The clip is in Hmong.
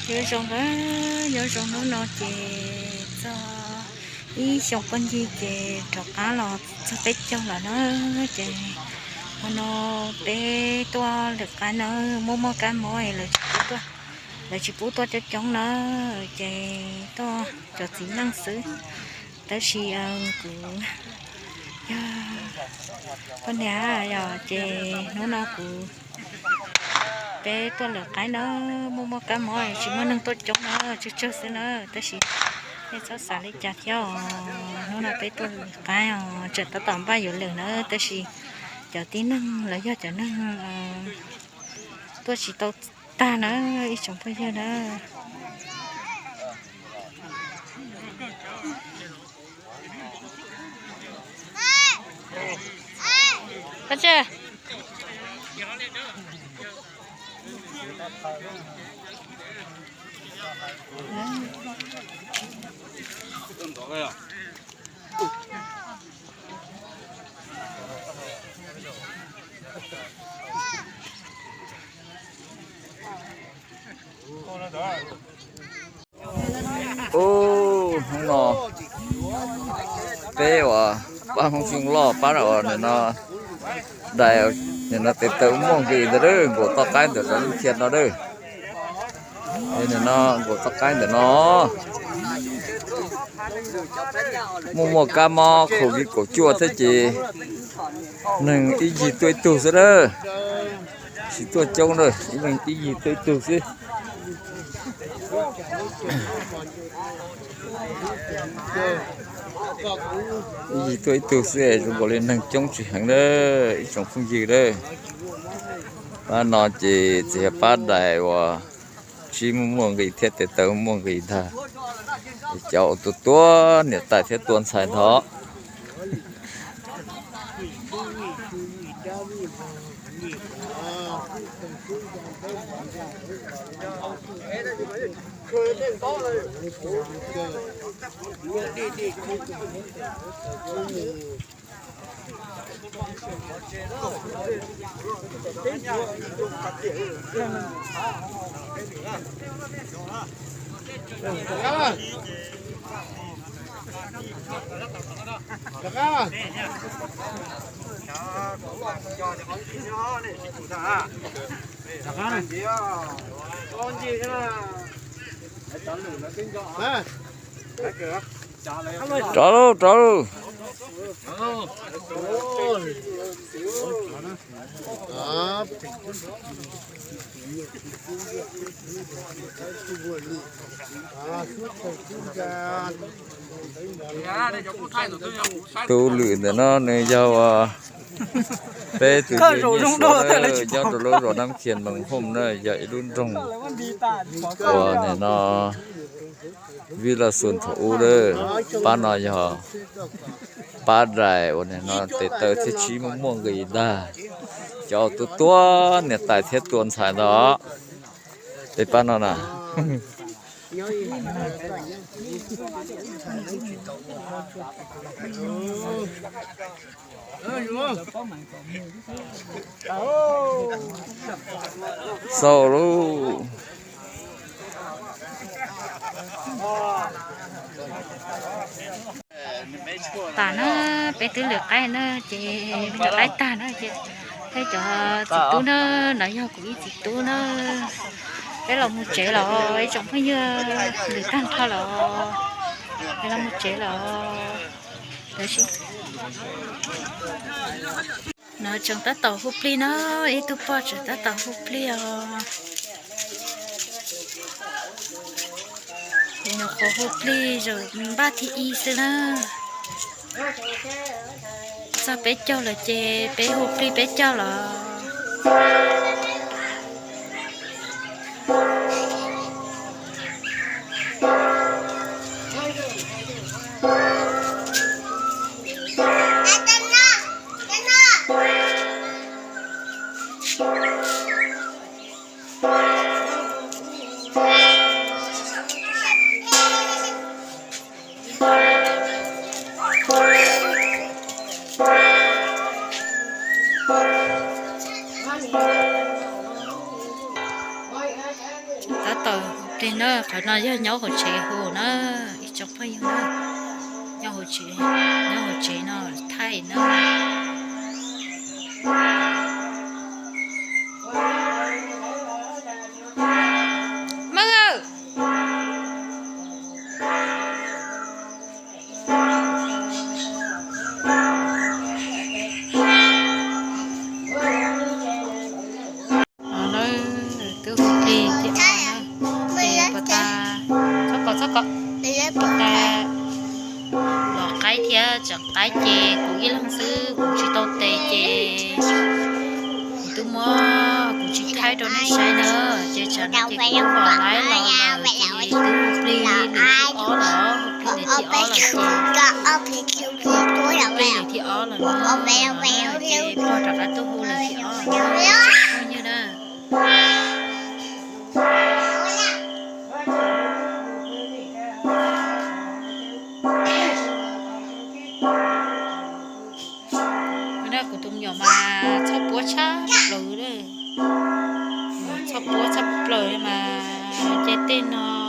Nyob zoo, nyob zoo, hnub no ces txog ib xyoos poj ncig ces rov qab los txog peb caug lawm na. Ces hmo no peb tuaj lwm qaib na, muaj muaj kab mob es lawv tsis pub tuaj, lawv tsis pub tuaj coob coob na, ces tuaj cov txiv neej xwb. Tab sis kuv yog poj niam yom, ces hnub no kuv, peb tuaj lwm qaib na, muaj muaj kab mob tsis muaj neeg tuaj coob na, tsawg tsawg xwb na. Tab sis nej txhob xav li cas thiab os, hnub no peb tuaj lwm qaib os, tseem tab tom npaj yuav lwm na, tab sis cov tib neeg los yog cov neeg tuaj tsis tau tag na, ib tsoom phooj ywg na. Ub, hnub no peb uas pab Hmoob Xyooj Loj pab uas nim no dais, nim no tes taw muaj nqis ntawd, nkaum toj qaib ntawm zos Leej Khiav no dawb. Nim no nkaum toj qaib ntawm no muaj muaj kab mob COVID kaum cuaj thiab ces neeg ib ncig tuaj ib tug xwb dawb. Tsis tuaj coob dawb, ib leeg ib ncig tuaj ib tug xwb. Ib ncig tuaj ib tug xwb, zoo nkaus li neeg coob tsis heev dawb, ib tsoom phooj ywg dawb. Pab no ces txiv yog pab dais uas tsib muaj muaj nqis thiab tes taw muaj nqis ntag. Cov uas tua tua niam tais thiab tua ntxhais ntag. Rov lauj, rov lauj. Tus lwm ntawm no nws yog peb tus nyob rau lub zos Nab Khias Noos Hooj na, yog ib lub nroog uas nim no Vij Laj Xus thaum ub lawm. Pab no yog pab dais uas nim no tes taw thiab tsib muaj muaj nqis ntag. Cov tua tua niam tais thiab tua ntxhais ntag. Peb pab no na. Xau lauj. Tas na, peb twb lwm qaib na ces lwm qaib tag na ces peb cov txiv tub na, no yog kuv ib txiv tub na. Peb los mus tsev los, ib tsoom phooj ywg, lwm tag nrho los, peb los mus tsev los. Tab sis no tseem tab tom hu plig na, ib tug pog tseem tab tom hu plig os. Nyuam qhuav hu plig zaum npaj thib ib xwb na. Txog peb caug lawm ces peb hu plig peb caug los. Tab tom Na, qhov no yog nyob hauv tsev hu na, ib tsoom phooj ywg na, nyob hauv tsev, nyob hauv tsev no thaij na. Maj aw! Twb hu plig thiab, ces puas tas, txhob kos, txhob kos, puas tas los qaib thiab tseem qaib ces kuv ib leeg xwb kuv tsis tau tes ces kuv twb muab, kuv tsis thaij rau nej saib na, ces tsam no ces kuv twb los laib los lawm ces twb hu plig li thib ob lawm, hu plig li thib ob lawm ces plig li thib ob lawm no, ces pog rov qab tuaj hu li thib ob, phooj ywg na. Kuv tus me nyuam mas txhob puab tshaj plaws, txhob puab tshaj plaws mas ces tej no